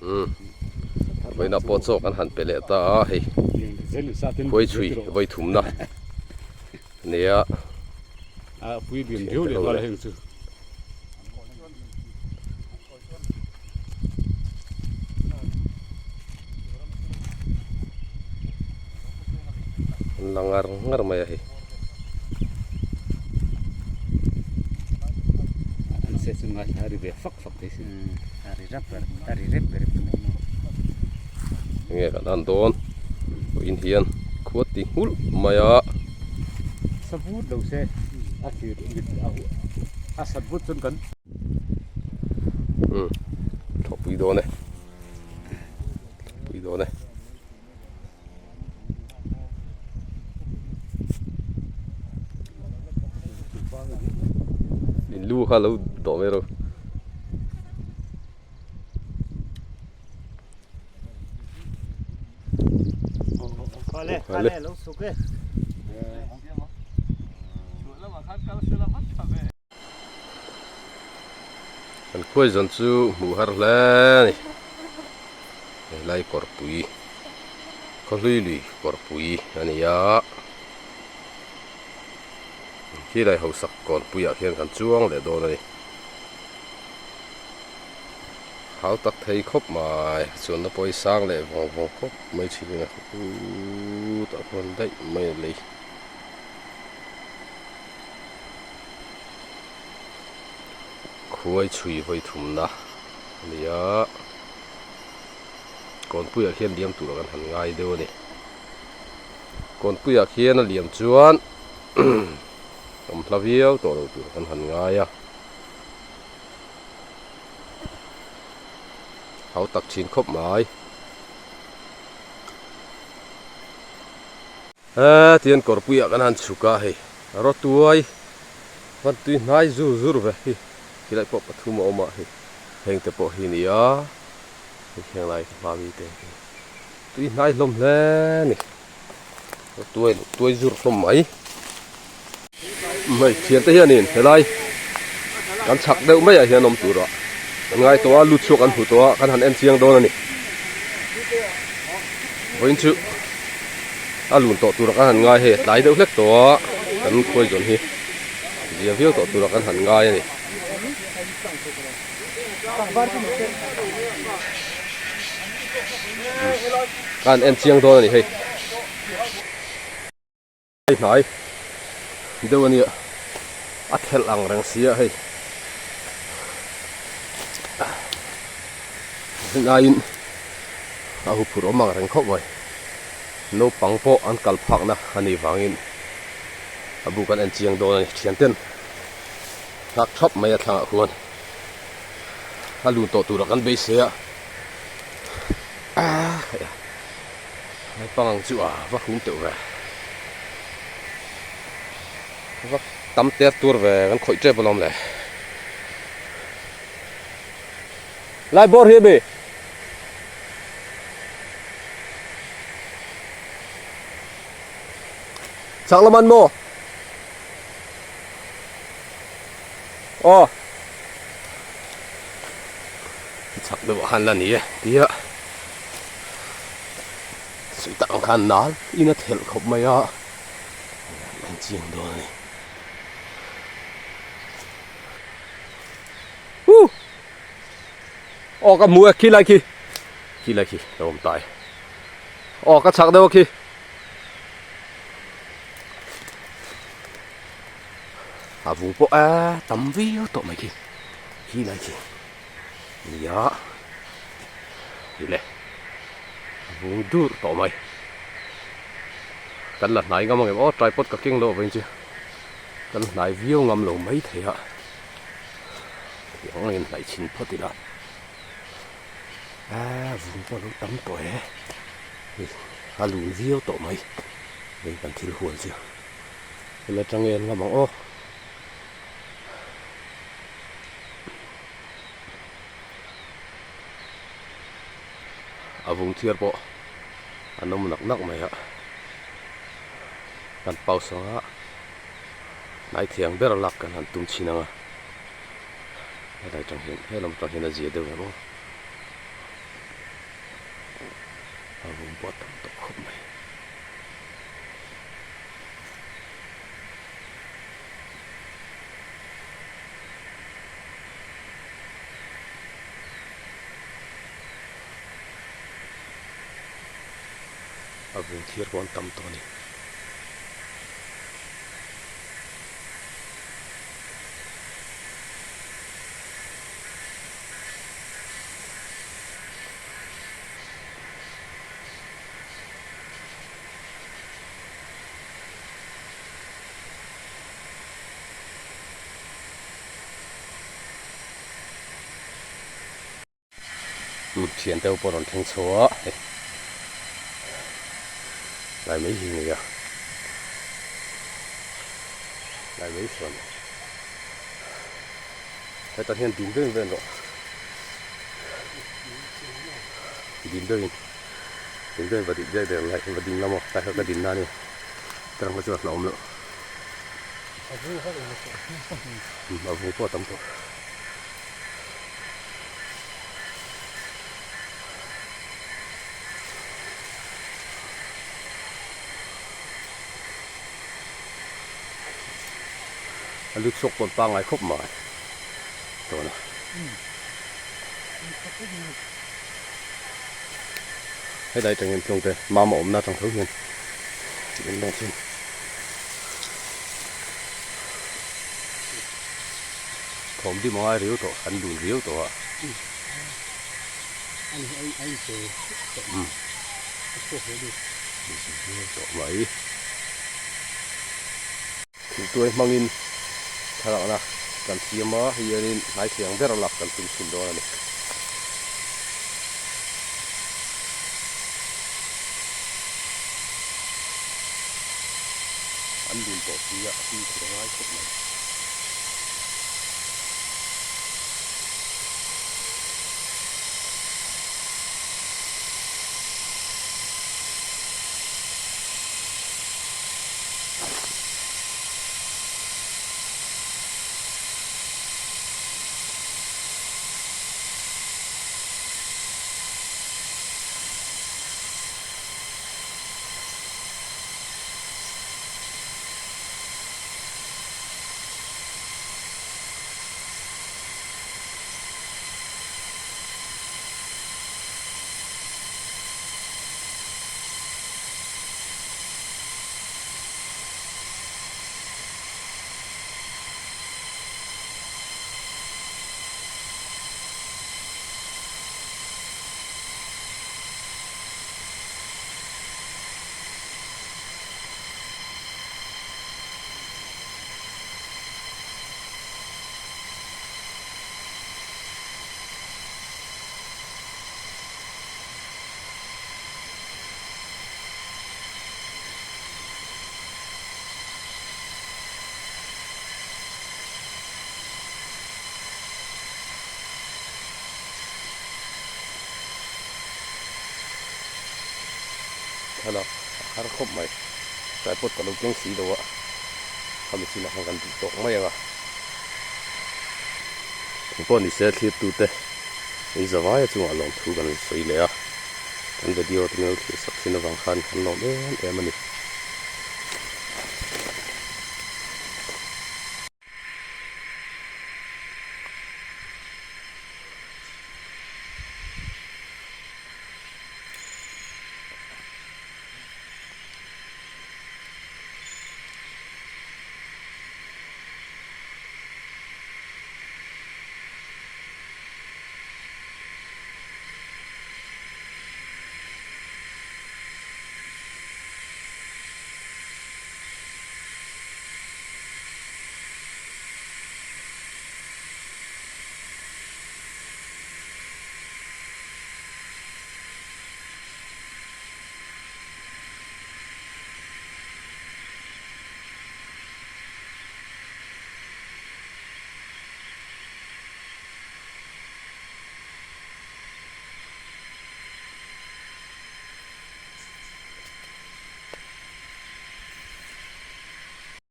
Umm vawiinah pawh chaw kan han pe leh ta a hei khuai chhui vawi thumna nia an la ngar ngar mai a hei. Enge kan han dawn vawiin hian khua ti nghulh mai a. Umm thawhpui dawn e thawhpui dawn e. In lu kha lo dawh mai rawh. Kan khuai zawn chu hmuh har hle a ni helai kawrpui khawhlui lui kawrpui a ni a khilai hausak kawnpuiah khian kan chuang leh dawn a ni hau tak thei khawp mai chuanna pawh hi sang leh vawng vawng khawp mai thin a khutah khuan daih mai a lei. Khuai chhui vawi thumna a ni a, kawnpuiah khian liam turah kan han ngai deuh a ni. Kawnpuiah khian a liam chuan awm hla viau tawh lo tur kan han ngai a, hau tak thin khawp mai. He tian kawrpuiah kan han chhuk a hei rawtuai van tui hnai zur zur ve hi khilai pawh pathum a awm a hei heng te pawh hi a ni a hei kheng lai hma mi te hi tui hnai hlawm hle a ni rawtuai tuai zur hlawm mai hei thian te hianin helai kan chhak deuh maiah hian awm tur a kan ngai tawh a lut chhuak an hmu tawh a kan han en chiang dawn a ni vawiin chu a lun tawh tur ah kan han ngai hei a tlai deuh hlek tawh a kan khuai zawn hi zia viau tawh tur ah kan han ngai a ni. Ka han en chiang dawn a ni hei. Hnai deuh a nia a thelh ang reng sia hei hnaiin a huphurh awm ang reng khawp mai naupang pawh an kal phakna a nih vangin a buk an en chiang dawn a ni thian ten nghak thap mai a thlangah khuan a lun tawh turah kan beisei a Naupang ang chu a va hum teuh ve. Va tam ter tur ve kan khawih tep alawm le. Lai bawr hi a mi. Chak lam an maw? Aw. Chak deuh ah khan la ni e tia. Suih tak ang khan nal in a thelh khawp mai a, an chiang dawn a ni. Huh! Aw ka hmu e khi lai khi, khi lai khi lo awm ta e. Aw ka chhak deuh a khi. A vung pawh a tam viau tawh mai khi, khi lai khi. Nia tih leh vung dur tawh mai kan la hnai ngam angem aw tripod ka keng loh avangin chu kan hnai viau ngam lo mai thei a tih ang angin hnaih chhin phawt ila a vung pawh a lo tam tawh e hei a lun viau tawh mai hei kan thil hual chu hela tang en ngam ang aw. A vung thiar pawh an awm nak nak mai a kan pause anga hnai thiang ber lak kan han tum chhin ang a helai tang hian helam tang hian a zia deuh em aw. A vung pawh a tam tawh khawp mai. A vung thlir pawh an tam tawh a ni. Thian deuh pawh a rawn thleng chho a hei lai mai hi nia lai mai sawn hetah hian dim deuhin vel rawh dim deuhin dim deuhin va dih dek dek lai va ding lam aw tlai kha ka din na a ni tarang kha chu a hlauhawm loh a vung pawh a tam tawh. A lu chhuak pawn pangngai khawp mai tawna. Helai atangin tlawngte mama awmna atang tho hian in lawng thin. Thawm dim a ngai riau tawh an dun riau tawh a. Tawh mai. Thingtuai hmangin thlalakna kan siam a, hei hianin hnai thei ang ber a lak kan tum thin dawn a ni. An dun tawh si a, a fimkhur a ngai khawp mai. Thlalak a har khawp mai. Tripod ka lo keng si lo a, khami chinah khan kan duh tawk mai ang a. Engpawh ni se thlirtute in zavaia chungah lawmthu kan sawi leh a, kan video te min lo thlir sak thin avang khan kan lawm em em a ni.